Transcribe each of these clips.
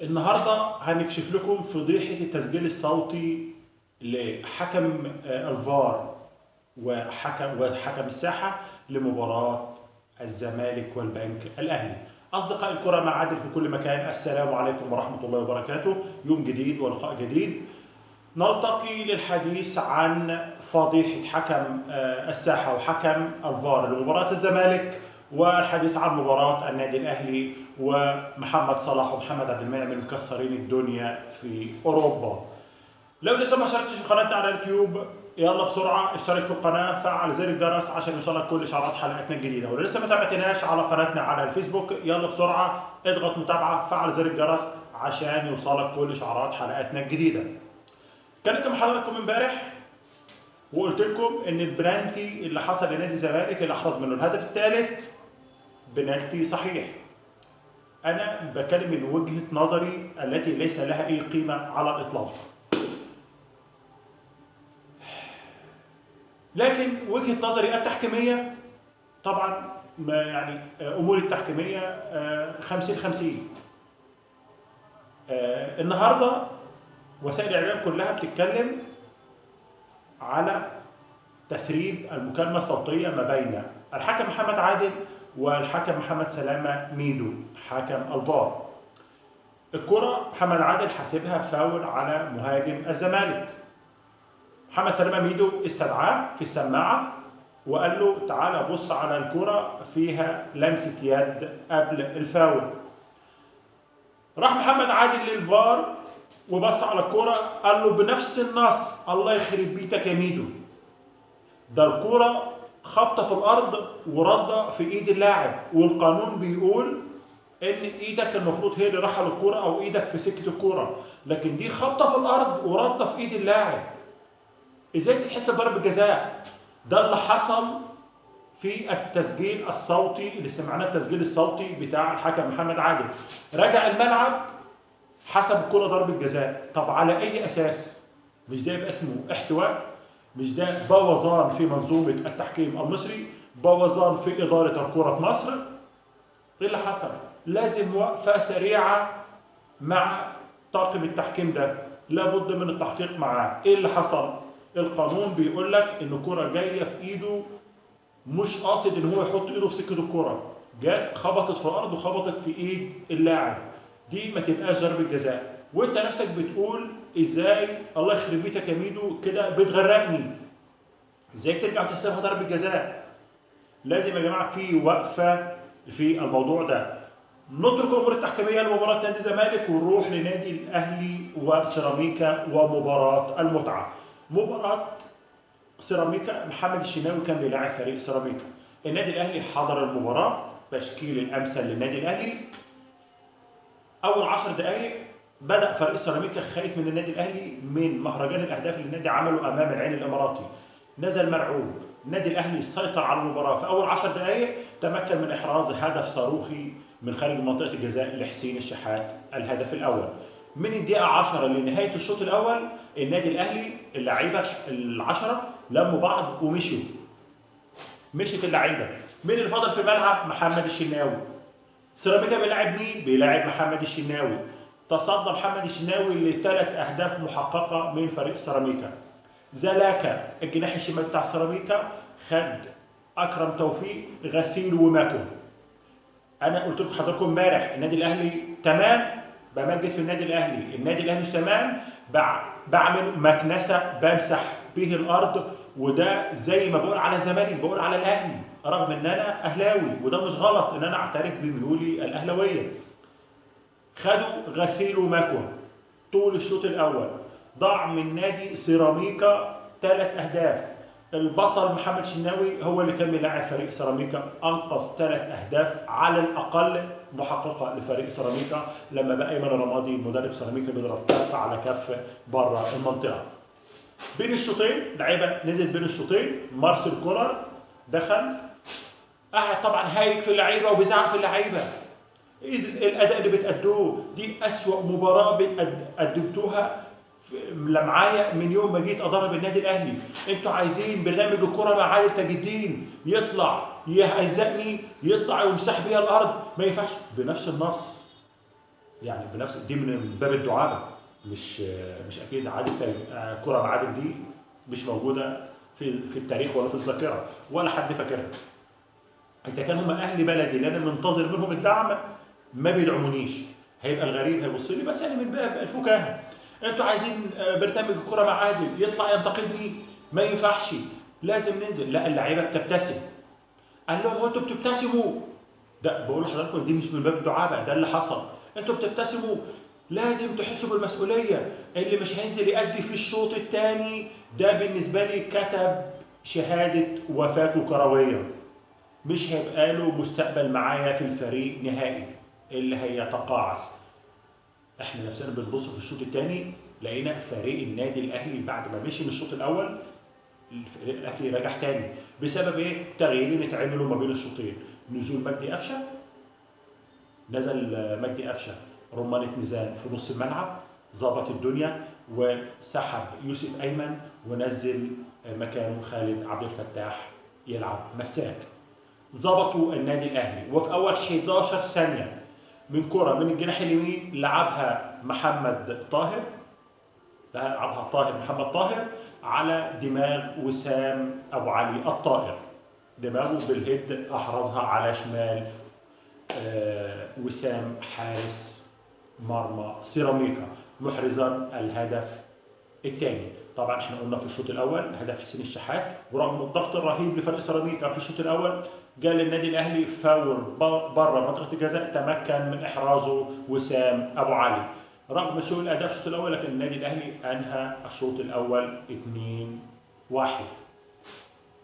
النهارده هنكشف لكم فضيحة التسجيل الصوتي لحكم الفار وحكم الساحة لمباراة الزمالك والبنك الاهلي. اصدقاء الكره مع عادل في كل مكان، السلام عليكم ورحمة الله وبركاته. يوم جديد ولقاء جديد، نلتقي للحديث عن فضيحة حكم الساحة وحكم الفار لمباراة الزمالك، والحديث عن مباراة النادي الأهلي ومحمد صلاح ومحمد عبد المنعم المكسرين الدنيا في أوروبا. لو لسه ما شاركتش في قناتنا على اليوتيوب، يلا بسرعة اشترك في القناة، فعل زر الجرس عشان يوصلك كل إشعارات حلقاتنا الجديدة. ولو لسه ما تابعتناش على قناتنا على الفيسبوك، يلا بسرعة اضغط متابعة، فعل زر الجرس عشان يوصلك كل إشعارات حلقاتنا الجديدة. كلمت مع حضراتكم امبارح وقلت لكم ان البنالتي اللي حصل لنادي الزمالك اللي احرز منه الهدف الثالث بنالتي صحيح. انا بكلم من وجهة نظري التي ليس لها اي قيمة على الاطلاق. لكن وجهة نظري التحكيمية طبعا ما يعني امور التحكيمية 50-50. النهارده وسائل الاعلام كلها بتتكلم على تسريب المكالمة الصوتية ما بين الحكم محمد عادل والحكم محمد سلامه ميدو حكم الفار. الكره محمد عادل حاسبها فاول على مهاجم الزمالك. محمد سلامه ميدو استدعاه في السماعة وقال له تعالى بص على الكره، فيها لمسه يد قبل الفاول. راح محمد عادل للفار وبص على الكورة، قال له بنفس النص الله يخرب بيتك يا ميدو، ده الكورة خبطه في الارض ورده في ايد اللاعب، والقانون بيقول ان ايدك المفروض هي اللي رايحة للكورة او ايدك في سكة الكورة، لكن دي خبطه في الارض ورده في ايد اللاعب، ازاي تتحسب ضربه جزاء؟ ده اللي حصل في التسجيل الصوتي اللي سمعناه، التسجيل الصوتي بتاع الحكم محمد عادل. رجع الملعب حسب الكرة ضربة جزاء. طب على أي أساس؟ مش ده يبقى اسمه احتواء؟ مش ده بوظان في منظومة التحكيم المصري؟ بوظان في إدارة الكرة في مصر؟ إيه اللي حصل؟ لازم وقفة سريعة مع طاقم التحكيم ده، لابد من التحقيق معاه. إيه اللي حصل؟ القانون بيقول لك إن الكرة جاية في إيده، مش قاصد إن هو يحط إيده في سكة الكرة، جت خبطت في الأرض وخبطت في إيد اللاعب، دي ما تبقاش ضربة جزاء. وانت نفسك بتقول ازاي الله يخرب بيتك يا ميدو كده بتغرقني، ازاي ترجع تحسبها ضربة جزاء؟ لازم يا جماعة في وقفة في الموضوع ده. نترك الامور التحكيمية لمباراة نادي الزمالك ونروح لنادي الاهلي وسيراميكا ومباراة المتعة. مباراة سيراميكا، محمد الشناوي كان بيلاعب فريق سيراميكا. النادي الاهلي حضر المباراة تشكيل الامثل للنادي الاهلي. اول 10 دقائق بدا فريق سيراميكا خايف من النادي الاهلي، من مهرجان الاهداف اللي النادي عمله امام العين الاماراتي. نزل مرعوب، النادي الاهلي سيطر على المباراة في اول 10 دقائق، تمكن من احراز هدف صاروخي من خارج منطقة الجزاء لحسين الشحات، الهدف الاول. من الدقيقة 10 لنهاية الشوط الاول النادي الاهلي اللعيبة العشرة لموا بعض ومشوا. مشيت اللعيبة، مين اللي فضل في الملعب؟ محمد الشناوي. سيراميكا بيلاعب مين؟ بيلاعب محمد الشناوي. تصدى محمد الشناوي لثلاث اهداف محققة من فريق سيراميكا. زلاكا الجناح الشمال بتاع سيراميكا خد اكرم توفيق غسيل وماكو. انا قلت لكم حضراتكم امبارح النادي الاهلي تمام، بمجد في النادي الاهلي، النادي الاهلي مش تمام، بعمل مكنسة بمسح به الارض، وده زي ما بقول على الزمالك بقول على الاهلي، رغم ان انا اهلاوي وده مش غلط ان انا اعترف بميولي الاهلاوية. خدوا غسيل ومكوى طول الشوط الاول، ضاع من نادي سيراميكا 3 اهداف. البطل محمد شناوي هو اللي كان بيلاعب فريق سيراميكا، انقذ 3 اهداف على الاقل محققة لفريق سيراميكا لما بقى ايمن الرمادي مدرب سيراميكا بيضرب كف على كف بره المنطقة. بين الشوطين لعيبة نزلت بين الشوطين، مارسيل كولر دخل قاعد طبعا هايج في اللعيبة وبيزعق في اللعيبة، ايه الاداء اللي بتأدوه؟ دي اسوأ مباراة قدمتوها معايا من يوم ما جيت ادرب النادي الاهلي. انتوا عايزين برنامج الكره مع عادل تاج الدين يطلع يهزقني، يطلع ويمسح بيا الارض، ما ينفعش. بنفس النص يعني بنفس دي من باب الدعابة، مش اكيد عادل كره بعادل دي مش موجودة في التاريخ ولا في الذاكرة ولا حد فاكرها. اذا كان هم اهل بلدي اللي انا منتظر منهم الدعم ما بيدعمونيش، هيبقى الغريب هيبص لي بس يعني من باب الفكاهة. انتوا عايزين برنامج الكره مع عادل يطلع ينتقدني؟ ما ينفعش، لازم ننزل. لا، اللعيبة بتبتسم. قال لهم وانتوا بتبتسموا، ده بقول لحضراتكم دي مش من باب الدعابة، ده اللي حصل. انتوا بتبتسموا، لازم تحسوا بالمسؤولية. اللي مش هينزل يأدي في الشوط الثاني ده بالنسبة لي كتب شهادة وفاته كروية، مش هيبقى له مستقبل معايا في الفريق نهائي، اللي هيتقاعس. احنا نفسنا بنبص في الشوط الثاني لقينا فريق النادي الاهلي بعد ما مشي من الشوط الاول الفريق الاهلي رجع تاني بسبب ايه؟ تغييرين اتعملوا ما بين الشوطين. نزول مجدي قفشه، نزل مجدي قفشه رمانة ميزان في نص الملعب، ظبط الدنيا وسحب يوسف ايمن ونزل مكانه خالد عبد الفتاح يلعب مساك. ظبطوا النادي الاهلي، وفي اول 11 ثانية من كره من الجناح اليمين لعبها محمد طاهر، لعبها طاهر محمد طاهر على دماغ وسام ابو علي الطائر، دماغه بالهيد احرزها على شمال وسام حارس مرمى سيراميكا، محرزا الهدف الثاني. طبعا احنا قلنا في الشوط الاول هدف حسين الشحات، ورغم الضغط الرهيب لفريق سيراميكا في الشوط الاول جاء للنادي الاهلي فاول بره منطقة الجزاء تمكن من احرازه وسام ابو علي. رغم سوء الاداء في الشوط الاول لكن النادي الاهلي انهى الشوط الاول 2-1.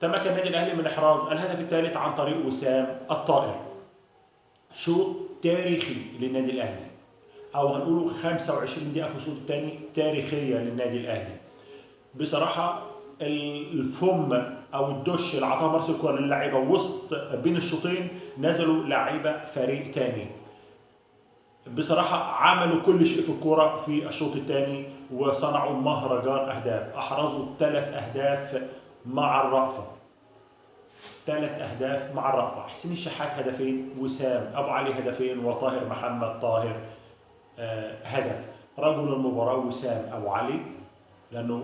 تمكن النادي الاهلي من احراز الهدف الثالث عن طريق وسام الطائر. شوط تاريخي للنادي الاهلي، او هنقوله 25 دقيقة في الشوط الثاني تاريخية للنادي الاهلي. بصراحة الفم او الدش اللي عطاه مارسيل كولر للعيبة وسط بين الشوطين، نزلوا لعيبة فريق ثاني. بصراحة عملوا كل شيء في الكورة في الشوط الثاني وصنعوا مهرجان اهداف، احرزوا 3 اهداف مع الرأفة. 3 اهداف مع الرأفة، حسين الشحات هدفين، وسام ابو علي هدفين، وطاهر محمد طاهر هدف. رجل المباراة وسام ابو علي، لانه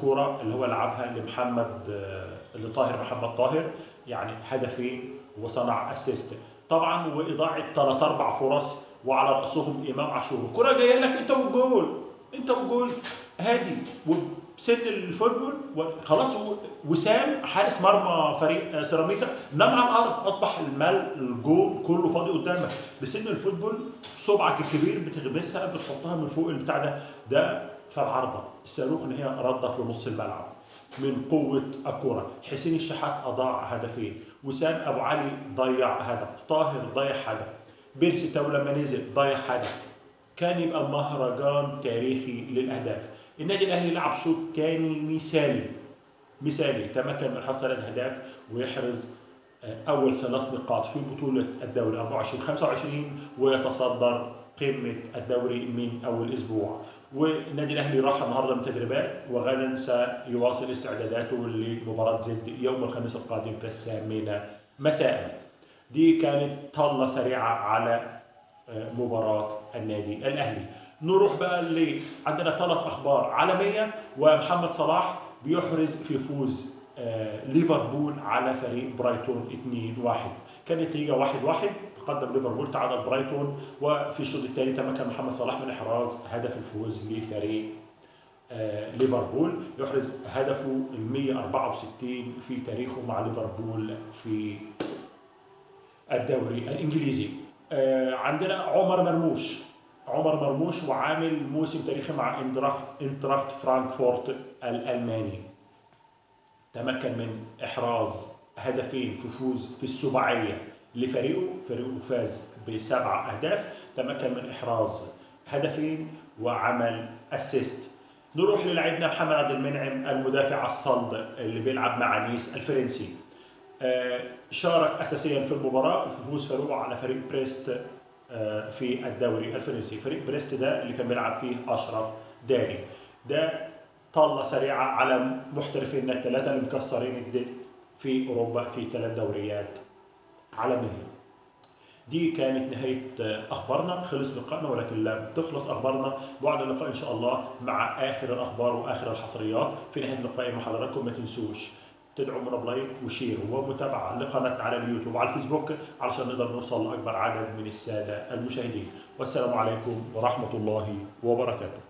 كورة اللي هو لعبها لمحمد لطاهر محمد طاهر، يعني هدفين وصنع assist طبعا، واضاعة 3 4 فرص وعلى راسهم امام عاشور. الكورة جاية لك انت والجول، انت والجول هادي وبسن ال football خلاص. وسام حارس مرمى فريق سيراميكا نام على الارض، اصبح الجول كله فاضي قدامك. بسن ال football صبعك الكبير بتغمسها بتحطها من فوق البتاع ده، ده فالعارضه الصاروخ ان هي ردت لنص الملعب من قوة الكورة. حسين الشحات اضاع هدفين، وسام ابو علي ضيع هدف، طاهر ضيع هدف، بيرسي تاو لما نزل ضيع هدف. كان يبقى مهرجان تاريخي للاهداف. النادي الاهلي لعب شوط ثاني مثالي مثالي، تمكن من حصر الاهداف ويحرز اول 3 نقاط في بطوله الدوري 24-25 ويتصدر قمة الدوري من اول اسبوع. والنادي الاهلي راح النهارده من تدريبات، وغدا سيواصل استعداداته لمباراة زد يوم الخميس القادم في 8 مساء. دي كانت طله سريعة على مباراة النادي الاهلي. نروح بقى اللي عندنا 3 اخبار عالمية. ومحمد صلاح بيحرز في فوز ليفربول على فريق برايتون 2-1. كانت النتيجة 1-1، تقدم ليفربول تعادل برايتون، وفي الشوط الثاني تمكن محمد صلاح من احراز هدف الفوز لفريق ليفربول، يحرز هدفه ال 164 في تاريخه مع ليفربول في الدوري الانجليزي. عندنا عمر مرموش، عمر مرموش وعامل موسم تاريخي مع انتراخت فرانكفورت الالماني، تمكن من احراز هدفين في فوز في السباعيه لفريقه، فريقه فاز ب7 اهداف، تمكن من احراز هدفين وعمل assist. نروح للاعبنا محمد عبد المنعم المدافع الصلد اللي بيلعب مع نيس الفرنسي، شارك اساسيا في المباراة في فوز فريقه على فريق بريست في الدوري الفرنسي. فريق بريست ده اللي كان بيلعب فيه اشرف داري. ده طله سريعة على محترفينا الثلاثة اللي مكسرين الدنيا في اوروبا في 3 دوريات عالمية. دي كانت نهاية أخبارنا، خلص لقائنا ولكن لم تخلص أخبارنا. بعد اللقاء إن شاء الله مع آخر الأخبار وآخر الحصريات. في نهاية لقائي مع حضراتكم ما تنسوش تدعمونا ب like و share ومتابعة لقناتنا على اليوتيوب وعلى الفيسبوك علشان نقدر نوصل لأكبر عدد من السادة المشاهدين. والسلام عليكم ورحمة الله وبركاته.